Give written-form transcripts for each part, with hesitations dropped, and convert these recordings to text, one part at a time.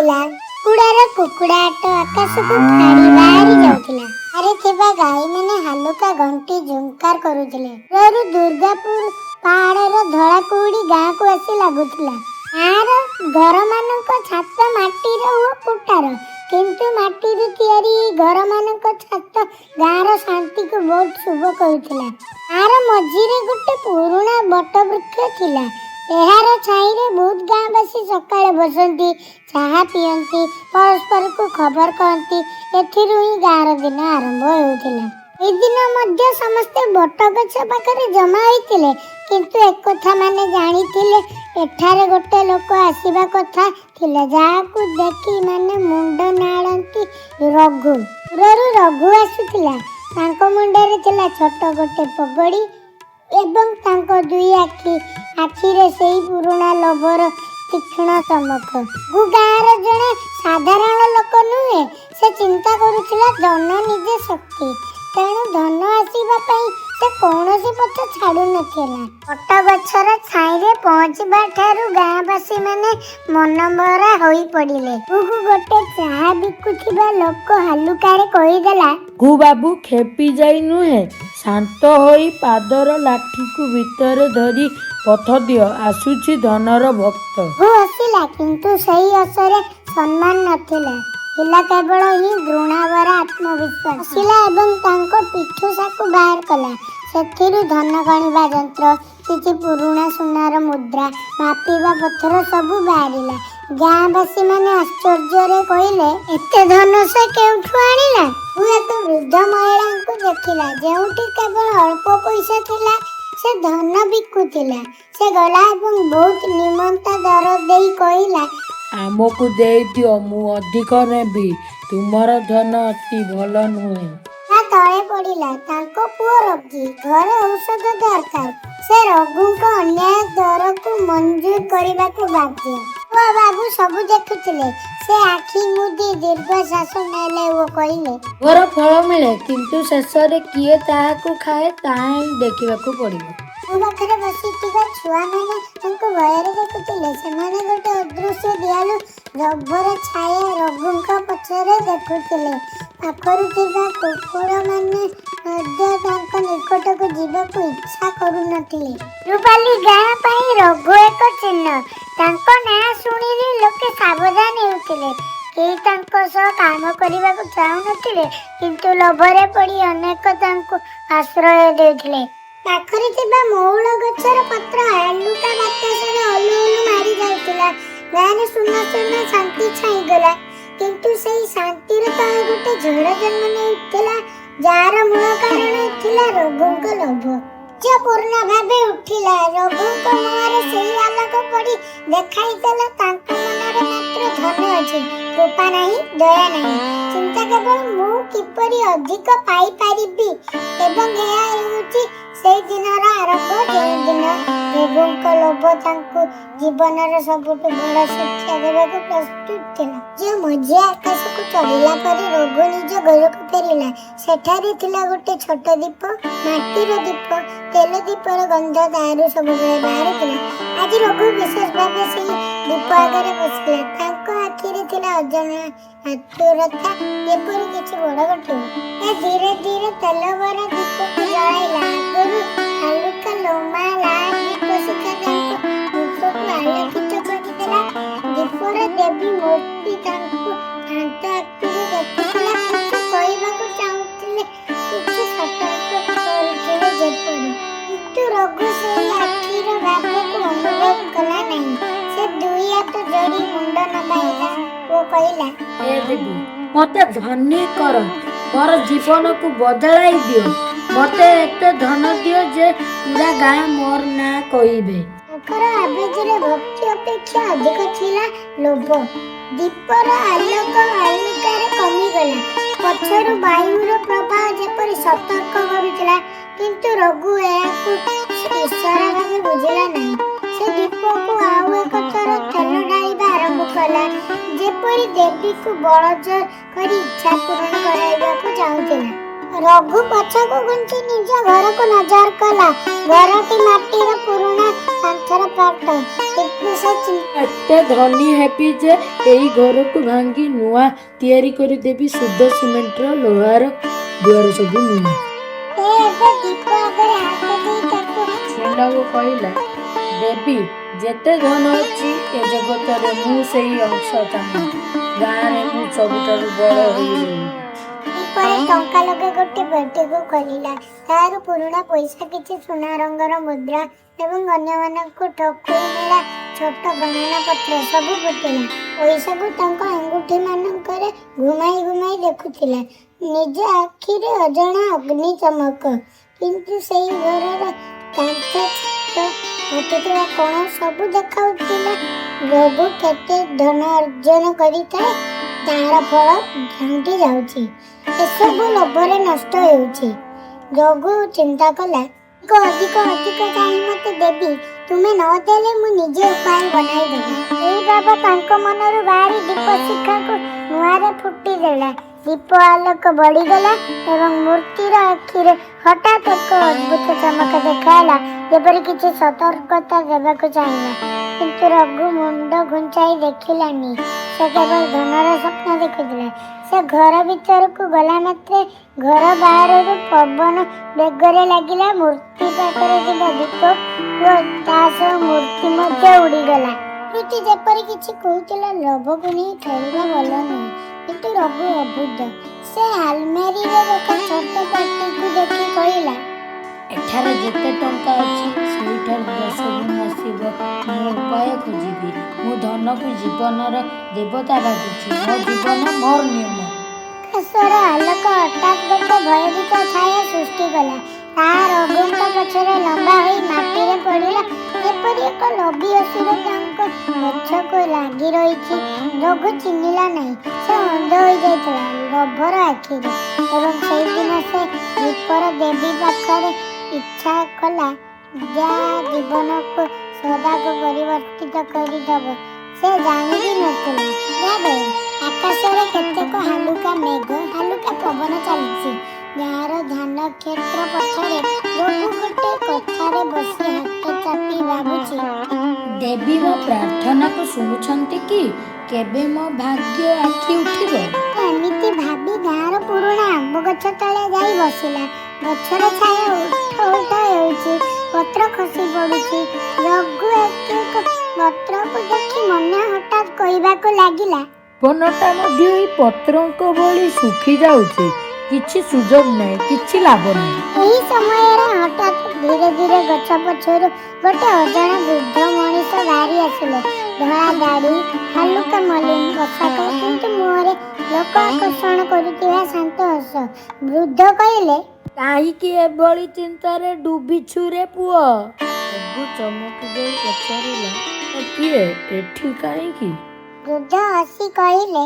ଥିଲା। କୁକୁଡ଼ାର କୁକୁଡ଼ାଟ ଆକାଶକୁ ଫାଡ଼ି ବାହାରି ଯାଉଥିଲା। ଆରେ ଥିବା ଗାଈମାନେ ହାଲୁକା ଘଣ୍ଟି ଝୁଙ୍କାର କରୁଥିଲେ। ଦୂରରୁ ଦୁର୍ଗାପୁର ପାହାଡ଼ର ଧଳା କୁହୁଡ଼ି ଗାଁକୁ ଆସି ଲାଗୁଥିଲା। ଗାଁର ଘରମାନଙ୍କ ଛାତ ମାଟିର ଓ କୁଟାର, କିନ୍ତୁ ମାଟିରୁ ତିଆରି ଏହି ଘରମାନଙ୍କ ଛାତ ଗାଁର ଶାନ୍ତିକୁ ବହୁତ ଶୁଭ କରୁଥିଲା। ଗାଁର ମଝିରେ ଗୋଟେ ପୁରୁଣା ବଟବୃକ୍ଷ ଥିଲା। ଏହାର ଛାଇରେ ବହୁତ ଗାଁବାସୀ ସକାଳେ ବସନ୍ତି, ଚାହା ପିଅନ୍ତି, ପରସ୍ପରକୁ ଖବର କହନ୍ତି। ଏଥିରୁ ହିଁ ଗାଁର ଦିନ ଆରମ୍ଭ ହେଉଥିଲା। ଏଇଦିନ ମଧ୍ୟ ସମସ୍ତେ ବଟଗଛ ପାଖରେ ଜମା ହୋଇଥିଲେ, କିନ୍ତୁ ଏକଥା ମାନେ ଜାଣିଥିଲେ ଏଠାରେ ଗୋଟେ ଲୋକ ଆସିବା କଥା ଥିଲା, ଯାହାକୁ ଦେଖି ମାନେ ମୁଣ୍ଡ ନାଳନ୍ତି। ରଘୁ। ଦୂରରୁ ରଘୁ ଆସୁଥିଲା। ତାଙ୍କ ମୁଣ୍ଡରେ ଥିଲା ଛୋଟ ଗୋଟେ ପଗଡ଼ି ଏବଂ ତାଙ୍କ ଦୁଇ ଆଖିରେ ସେଇ ପୁରୁଣା ଲୋଭର ତୀକ୍ଷ୍ଣ ଚମକ। ରଘୁ ଗାଁର ଜଣେ ସାଧାରଣ ଲୋକ ନୁହେଁ। ସେ ଚିନ୍ତା କରୁଥିଲା, ଧନ ନିଜେ ଶକ୍ତି। ତେଣୁ ଧନ ଆସିବା ପାଇଁ ସେ କୌଣସି ପଥ ଛାଡୁନଥିଲା। ବଟଗଛର ଛାଇରେ ପହଞ୍ଚିବା ଠାରୁ ଗାଁବାସୀ ମାନେ ମନମରା ହୋଇପଡ଼ିଲେ। ରଘୁକୁ ଗୋଟେ ଚାହା ବିକୁଥିବା ଲୋକ ହାଲୁକାରେ କହିଦେଲା, ରଘୁ ବାବୁ, ଖେପି ଯାଇ ନୁହେଁ, ଶାନ୍ତ ହୋଇ ପାଦର ଲାଠିକୁ ଭିତରେ ଧରି ପଥ ଦିଅ। ଆସୁଛି ଧନର ଭକ୍ତ। ରଘୁ ହସିଲା, କିନ୍ତୁ ସେଇ ହସରେ ସମ୍ମାନ ନଥିଲା, ଥିଲା କେବଳ ହିଁ ଘୃଣାଭରା ଆତ୍ମବିଶ୍ୱାସ। ହସିଲା ଏବଂ ତାଙ୍କ ପିଠୁ ସାକୁ ବାହାର କଲା। ସେଥିରୁ ଧନ ଗଣିବା ଯନ୍ତ୍ର, କିଛି ପୁରୁଣା ସୁନାର ମୁଦ୍ରା, ମାପିବା ପଥର ସବୁ ବାହାରିଲା। ଗାଁବାସୀ ମାନେ ଆଶ୍ଚର୍ଯ୍ୟରେ କହିଲେ, "ଏତେ ଧନ ସେ କେଉଁଠୁ ଆଣିଲା?" ରଘୁ ଏକ ବୃଦ୍ଧ ମହିଳାଙ୍କୁ ଦେଖିଲା, ଯେଉଁଠି କେବଳ ଅଳ୍ପ ପଇସା ଥିଲା। ସେ ଧନ ବିକୁଥିଲା। ସେ ଗଲା ଏବଂ ବହୁତ ନିମନ୍ତା ଦର ଦେଇ କହିଲା, ଆମକୁ ଦେଇଦିଅ, ମୁଁ ଅଧିକ ନେବି। ତୁମର ଧନ ଅତି ଭଲ ନୁହେଁ। ତା ତଳେ ପଡ଼ିଲା। ତାଙ୍କ ପୁଅ ରୋଗୀ, ଘରେ ଔଷଧ ଦରକାର। ସେ ରଘୁଙ୍କ ଅନ୍ୟାୟ ଦରକୁ ମଞ୍ଜୁର କରିବାକୁ ବାଧ୍ୟ। ପୁଅ ବାବୁ ସବୁ ଦେଖୁଥିଲେ। ସେ ଆଖି ମୁଦି ଦୀର୍ଘ ଶ୍ୱାସ ନେଲେ ଓ କହିଲେ, ଲୋଭର ଫଳ ମିଳେ, କିନ୍ତୁ ଶେଷରେ କିଏ ତାହାକୁ ଖାଏ, ତାହା ହିଁ ଦେଖିବାକୁ ପଡ଼ିବ। ମୋ ପାଖରେ ବସିଥିବା ଛୁଆମାନେ ତାଙ୍କୁ ଭୟରେ ଦେଖୁଥିଲେ। ସେମାନେ ଗୋଟେ ଅଦୃଶ୍ୟ ଦିଆଲୁ ଲୋଭର ଛାୟା ରଘୁଙ୍କ ପଛରେ ଦେଖୁଥିଲେ। ପାଖରୁ ଥିବା କୁକୁରମାନେ ମଧ୍ୟ ତାଙ୍କ ନିକଟକୁ ଯିବାକୁ ଇଚ୍ଛା କରୁନଥିଲେ। ରୁପାଲି ଗାଁ ପାଇଁ ରଘୁ ଏକ ଚିହ୍ନ। ତାଙ୍କ ନାଁ ଶୁଣିଲେ ଲୋକେ ସାବଧାନ ହେଉଥିଲେ। କେହି ତାଙ୍କ ସହ କାମ କରିବାକୁ ଚାହୁଁନଥିଲେ, କିନ୍ତୁ ଲୋଭରେ ପଡ଼ି ଅନେକ ତାଙ୍କୁ ଆଶ୍ରୟ ଦେଉଥିଲେ। ପାଖରେ ଥିବା ମହୁଳ ଗଛର ପତ୍ର ହାଲୁକା ବାତାସରେ ହଲୁ ହଲୁ ମାରି ଯାଉଥିଲା। ଗାଁରେ ଶୂନ ଶୂନ ଶାନ୍ତି ଛାଇଗଲା, କିନ୍ତୁ ସେଇ ଶାନ୍ତିର ତଳେ ଗୋଟେ ଝଡ଼ ଜନ୍ମ ନେଉଥିଲା, ଯାହାର ମୂଳ କାରଣ ଥିଲା ରଘୁଙ୍କ ଲୋଭ। ସୂର୍ଯ୍ୟ ପୂର୍ଣ୍ଣ ଭାବେ ଉଠିଲା। ରଘୁଙ୍କ ମୁହଁରେ ସେଇ ଆଲୋକ ପଡ଼ି ଦେଖାଇଦେଲା, ତାଙ୍କ ମନରେ ମାତ୍ର ଧନ ଅଛି, କୃପା ନାହିଁ, ଦୟା ନାହିଁ। ଚିନ୍ତା କେବଳ ମୁଁ କିପରି ଅଧିକ ପାଇପାରିବି। ଏବଂ ଏହା ହେଉଛି ସେଇ ଦିନର ଆରମ୍ଭ, ଯେଉଁଦିନ ରଘୁଙ୍କ ଲୋଭ ତାଙ୍କୁ ଜୀବନର ସବୁଠୁ ବଡ଼ ଶିକ୍ଷା ଦେବାକୁ ପ୍ରସ୍ତୁତ ଥିଲା। ଯେଉଁ ମଝି ଆକାଶକୁ ଚଢ଼ିଲା ପରେ ରଘୁ ନିଜ ଘରକୁ ଫେରିଲା। ସେଠାରେ ଥିଲା ଗୋଟେ ଛୋଟ ଦୀପ, ମାଟିର ଦୀପ। ତେଲ ଦୀପର ଗନ୍ଧ ତାହାରୁ ସବୁବେଳେ ବାହାରୁଥିଲା। ଆଜି ରଘୁ ବିଶେଷ ଭାବେ ସେଇ ଦୀପ ଆଗରେ ବସିଲା। ତାଙ୍କ ଆଖିରେ ଥିଲା ଅଜଣା ଆତୁରତା, ଯେପରି କିଛି ବଡ଼ ଘଟିବ। ସେ ଧୀରେ ଧୀରେ ତେଲ ଭରା ଦୀପକୁ ଜଳାଇଲା। ଆଗରୁ ହାଲୁକା ଲମ୍ବା ଲାଲ ଦୀପ ଶିଖା ତାଙ୍କ ମୁଖକୁ ଆଲୋକିତ କରିଦେଲା। ଦୀପର ଦେବୀ ମୂର୍ତ୍ତି ତାଙ୍କୁ ଶାନ୍ତ ଆଖିରେ ଦେଖୁଥିଲା। କିଛି କହିବାକୁ ଚାହୁଁଥିଲେ, କିଛି ସତର୍କ କରୁଥିଲେ ଯେପରି। କିନ୍ତୁ ରଘୁ ସେଇ ଆଖିର ଭାବକୁ ଅନୁଭବ କଲା ନାହିଁ। ସେ ଦୁଇ ହାତ ଯୋଡ଼ି ମୁଣ୍ଡ ନବାଇଲା ଓ କହିଲା, ହେ ଦେବୀ, ମତେ ଧନୀ କର। ମୋର ଜୀବନକୁ ବଦଳାଇ ଦିଅ। ମତେ ଏତେ ଧନ ଦିଅ ଯେ ପୁରା ଗାଁ ମୋର ନାଁ କହିବେ। ତାଙ୍କର ଆବେଗରେ ଭକ୍ତି ଅପେକ୍ଷା ଅଧିକ ଥିଲା ଲୋଭ। ଦୀପର ଆଲୋକ ହାଲୁକାରେ କମିଗଲା। ପଛରୁ ବାୟୁର ପ୍ରବାହ ଯେପରି ସତର୍କ କରୁଥିଲା, କିନ୍ତୁ ରଘୁ ଏହାକୁ ଇଶାରା ଭାବେ ବୁଝିଲା ନାହିଁ। ସେ ଦୀପକୁ ଆଉ ଏକ ଥର ତେଲ ଢାଳିବା ଆରମ୍ଭ କଲା, ଯେପରି ଦେବୀକୁ ବଳଜୋର କରି ଇଚ୍ଛା ପୂରଣ କରାଇବାକୁ ଚାହୁଁଥିଲା। ରଘୁ ପଛକୁ ଘୁଞ୍ଚି ନିଜ ଘରକୁ ନଜର କଲା। ଘରଟି ମାଟିର ପୁରୁଣା କାନ୍ଥର ଫାଟ। କିନ୍ତୁ ସେ ଚିନ୍ତା ଏତେ ଧନୀ ହେବି ଯେ ଏଇ ଘରକୁ ଭାଙ୍ଗି ନୂଆ ତିଆରି କରିଦେବି, ଶୁଦ୍ଧ ସିମେଣ୍ଟର, ଲୋହାର ଦୁଆର ସବୁ ନୂଆ। ସେ ଏବେ ଦୀପ ଆଗରେ ହାତ ଦେଇ ତାକୁ ଛେଣ୍ଡାକୁ କହିଲା, ଦେବୀ, ଯେତେ ଧନ ଅଛି ଏ ଜଗତରେ, ମୁଁ ସେଇ ଅଂଶ ଚାହେଁ। ଗାଁରେ ମୁଁ ସବୁଠାରୁ ବଡ଼ ହୋଇ ରହିବି। ଦୀପରେ ଟଙ୍କା ଲଗେଇ ଗୋଟେ ପେଟିକୁ ଖୋଲିଲା। ତାରୁ ପୁରୁଣା ପଇସା, କିଛି ସୁନା ରଙ୍ଗର ମୁଦ୍ରା ଏବଂ ଅନ୍ୟମାନଙ୍କୁ ଠକେଇ ମିଳା ଛୋଟ ଗଣନା ପତ୍ର ସବୁ ଫୁଟିଲା। ପଇସାକୁ ତାଙ୍କ ଆଙ୍ଗୁଠି ମାନଙ୍କରେ ଘୁମାଇ ଘୁମାଇ ଦେଖୁଥିଲା। ନିଜ ଆଖିରେ ଅଜଣା ଅଗ୍ନି ଚମକ। କିନ୍ତୁ ସେଇ ଘରର କାନ୍ଥ, ଛାତ, ଫାଟିଥିବା କୋଣ ସବୁ ଦେଖାଉଥିଲା, ରଘୁ କେତେ ଧନ ଅର୍ଜନ କରିଥାଏ, ତାହାର ଫଳ ଝାଉଁଟି ଯାଉଛି, ଏସବୁ ଲୋଭରେ ନଷ୍ଟ ହେଉଛି। ରଘୁ ଚିନ୍ତା କଲା, ଅଧିକ, ଅଧିକ, ଅଧିକ ଚାହିଁ ମତେ ଦେବୀ, ତୁମେ ନ ଦେଲେ ମୁଁ ନିଜେ ଉପାୟ ବନାଇଦେବି। ଏଇ ଭାବ ତାଙ୍କ ମନରୁ ବାହାରି ଦୀପ ଶିଖାକୁ ନୂଆରେ ଫୁଟିଦେଲା। ଦୀପ ଆଲୋକ ବଢ଼ିଗଲା ଏବଂ ମୂର୍ତ୍ତିର ଆଖିରେ ହଠାତ୍ ଏକ ଅଦ୍ଭୁତ ଚମକ ଦେଖାହେଲା, ଯେପରି କିଛି ସତର୍କତା ଦେବାକୁ ଚାହିଁଲା। କିନ୍ତୁ ରଘୁ ମୁଣ୍ଡ ଘୁଞ୍ଚାଇ ଦେଖିଲାନି। ସେ କେବଳ ଧନର ସ୍ୱପ୍ନ ଦେଖୁଥିଲା। ସେ ଘର ଭିତରକୁ ଗଲା ମାତ୍ରେ ଘର ବାହାରରୁ ପବନ ବେଗରେ ଲାଗିଲା। ମୂର୍ତ୍ତି ପାଖରେ ଥିବା ଦୀପ ଓ ତା ସହ ମୂର୍ତ୍ତି ମଧ୍ୟ ଉଡ଼ିଗଲା। ମୂର୍ତ୍ତି ଯେପରି କିଛି କହୁଥିଲା, ଲୋଭକୁ ନେଇ ଖେଳିବା ଭଲ ନୁହେଁ। କିନ୍ତୁ ରଘୁ ଅବୁଦ୍ଧ। ସେ ଆଲମାରିରେ ରଖା ଛୋଟ ପେଟିକୁ ଦେଖି କହିଲା, ଏଠାରେ ଯେତେ ଟଙ୍କା ଅଛି, ସେଇଠାରୁ 10 ଗୁଣ ଆସିବ। ମୁଁ ଉପାୟ ଖୋଜିବି। ମୁଁ ଧନକୁ ଜୀବନର ଦେବତା ଭାବୁଛି। ମୋ ଜୀବନ ମୋର ନିୟମ। ଆକାଶର ଆଲୋକ ହଠାତ୍ ଗୋଟେ ଭୟଭୀତ ଛାୟା ସୃଷ୍ଟି କଲା। ତାହା ରଘୁଙ୍କ ପଛରେ ଲମ୍ବା ହୋଇ ମାଟିରେ ପଡ଼ିଲା, ଯେପରି ଏକ ଲୋଭୀ ଅସୁର ତାଙ୍କ ପଛକୁ ଲାଗି ରହିଛି। ରଘୁ ଚିହ୍ନିଲା ନାହିଁ। ସେ ଅନ୍ଧ ହୋଇଯାଇଥିଲା ଲୋଭର ଆଖିରେ ଏବଂ ସେଇଦିନ ସେ ଦୀପର ଦେବୀ ପାଖରେ ଇଚ୍ଛା କଲା, ଯାହା ଜୀବନକୁ ସଦାକୁ ପରିବର୍ତ୍ତିତ କରିଦେବ। ସେ ଜାଣି ବି ନଥିଲା। ବେଳେ ଆକାଶରେ କେତେକ ହାଲୁକା ମେଘ, ହାଲୁକା ପବନ ଚାଲିଛି। ଗାଁର ଧାନ କ୍ଷେତ୍ର ପଛରେ ରଘୁ ଗୋଟେ କଥାରେ ବସି ହାତ ଚାପି ଭାବୁଛି। ଦେବୀ ମୋ ପ୍ରାର୍ଥନାକୁ ଶୁଣୁଛନ୍ତି କି? କେବେ ମୋ ଭାଗ୍ୟ ଆଖି ଉଠିବ? ଏମିତି ଭାବି ଗାଁର ପୁରୁଣା ଆମ୍ବ ଗଛ ତଳେ ଯାଇ ବସିଲା। ଗଛର ଛାୟା ଉଠ ଉଠ ହେଉଛି, ପତ୍ର ଖସି ପଡୁଛି। ରଘୁ ଏକ ଏକ ପତ୍ରକୁ ଦେଖି ମନେ ହଠାତ୍ କହିବାକୁ ଲାଗିଲା, ଜୀବନଟା ମଧ୍ୟ ଏଇ ପତ୍ରଙ୍କ ଭଳି ଶୁଖି ଯାଉଛି। କିଛି ସୁଯୋଗ ନାହିଁ, କିଛି ଲାଭ ନାହିଁ। ଏହି ସମୟରେ ହଠାତ୍ ଧୀରେ ଧୀରେ ଗଛ ପଛରୁ ଗୋଟେ ଅଜଣା ବୃଦ୍ଧ ମଣିଷ ବାହାରି ଆସିଲେ। ଧଳା ଦାଢ଼ି, ହାଲୁକା ମଲିନ ପୋଷାକ, କିନ୍ତୁ ମୁହଁରେ ଲୋକ ଆକର୍ଷଣ କରୁଥିବା ଶାନ୍ତ ହସ। ବୃଦ୍ଧ କହିଲେ, କାହିଁକି ଏଭଳି ଚିନ୍ତାରେ ଡୁବିଛୁ ରେ ପୁଅ? ରଘୁ ଚମକି ଯାଇ ପଚାରିଲା, କିଏ? ଏଠି କାହିଁକି? ବୃଦ୍ଧ ହସି କହିଲେ,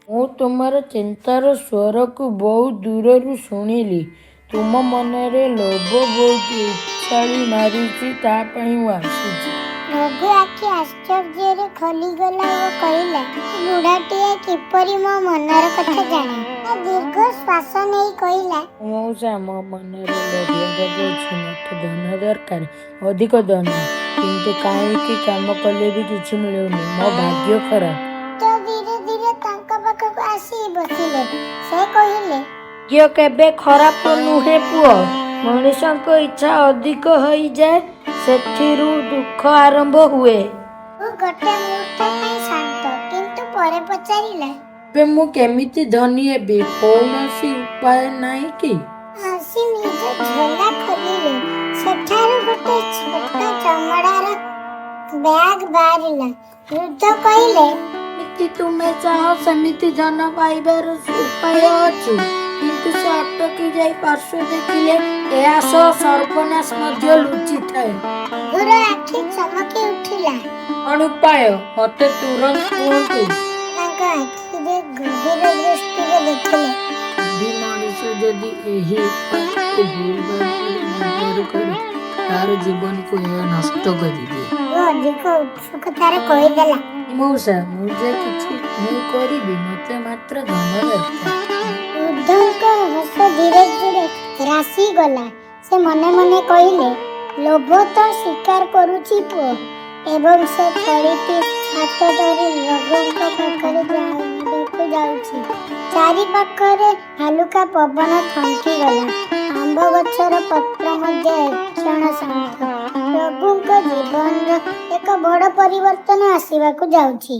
ମୁଁ ତୁମର ଚିନ୍ତାର ସ୍ୱରକୁ ବହୁ ଦୂରରୁ ଶୁଣିଲି। ତୁମ ମନରେ ଲୋଭ ବହୁତ ଉଛାଳି ମାରିଛି, ତା ପାଇଁ ମୁଁ ଆସିଛି। ରଘୁ ଆଖି ଆଶ୍ଚର୍ଯ୍ୟରେ ଖୋଲିଗଲା ଓ କହିଲା, ବୁଢ଼ାଟିଏ କିପରି ମୋ ମନର କଥା ଜାଣେ? ସେ ଦୀର୍ଘ ଶ୍ୱାସ ନେଇ କହିଲା, ମଉସା, ମୋ ମନରେ ଲୋଭ ଜାଗୁଛି। ମୋତେ ଧନ ଦରକାର, ଅଧିକ ଧନ। କିନ୍ତୁ କାହିଁକି କାମ କଲେ ବି କିଛି ମିଳୁନି। ମୋ ଭାଗ୍ୟ ଖରାପ। ତ ଧୀରେ ଧୀରେ ତାଙ୍କ ପାଖକୁ ଆସି ବସିଲେ। ସେ କହିଲେ, ଭାଗ୍ୟ କେବେ ଖରାପ ନୁହେଁ ପୁଅ। ମଣିଷଙ୍କ ଇଚ୍ଛା ଅଧିକ ହୋଇଯାଏ, ସେଥିରୁ ଦୁଃଖ ଆରମ୍ଭ ହୁଏ। ରଘୁ ଗୋଟେ ମୁହୂର୍ତ୍ତ ପାଇଁ ଶାନ୍ତ, କିନ୍ତୁ ପରେ ପଚାରିଲା, ଏବେ ମୁଁ କେମିତି ଧନୀ ହେବି? କୌଣସି ଉପାୟ ନାହିଁ କି? ହସି ନିଜ ଝୋଲା ଖୋଲିଲେ। ସେଠାରୁ ଗୋଟେ ଛୋଟ ଚମଡ଼ାର ବ୍ୟାଗ ବାହାରିଲା। ବୃଦ୍ଧ କହିଲେ, ଯେମିତି ତୁମେ ଚାହଁ ସେମିତି ଧନ ପାଇବାର ଉପାୟ ଅଛି। କିନ୍ତୁ ସେ ଅଟକି ଯାଇ ପାର୍ଶ୍ୱ ଦେଖିଲେ, ଏହା ସହ ସର୍ବନାଶ ମଧ୍ୟ ଲୁଚିଥାଏ। ରଘୁର ଆଖି ଚମକି ଉଠିଲା। କଣ ଉପାୟ? ମତେ ତୁରନ୍ତ କୁହନ୍ତୁ। ତାଙ୍କ ଆଖିରେ ଗଭୀର ଦୃଷ୍ଟିରେ ଦେଖିଲେ। ବି ମଣିଷ ଯଦି ଏହି ଉପାୟକୁ ଭୁଲ ଭାବରେ ବ୍ୟବହାର କରେ, ତାର ଜୀବନକୁ ଏହା ନଷ୍ଟ କରିଦିଏ। ରଘୁ ଅଧିକ ଉତ୍ସୁକତାରେ କହିଦେଲା, ମଉସା, ମୁଁ ଯେ କିଛି ମୁଁ କରିବି, ମତେ ମାତ୍ର ଧନ ଦରକାର। ବୃଦ୍ଧଙ୍କ ହସ ଧୀରେ ଧୀରେ ହ୍ରାସିଗଲା। ସେ ମନେ ମନେ କହିଲେ, ଲୋଭ ତ ଶିକାର କରୁଛି ପୁଅ। ଏବଂ ସେ ଥଳିଟି ହାତ ଧରି ରଘୁଙ୍କ ପାଖରେ ଆଣିବାକୁ ଯାଉଛି। ଚାରିପାଖରେ ହାଲୁକା ପବନ ଥମକିଗଲା। ଆମ୍ବ ଗଛର ପତ୍ର ମଧ୍ୟ ଏକ୍ଷଣ ଶାନ୍ତ। ରଘୁଙ୍କ ଜୀବନର ଏକ ବଡ଼ ପରିବର୍ତ୍ତନ ଆସିବାକୁ ଯାଉଛି।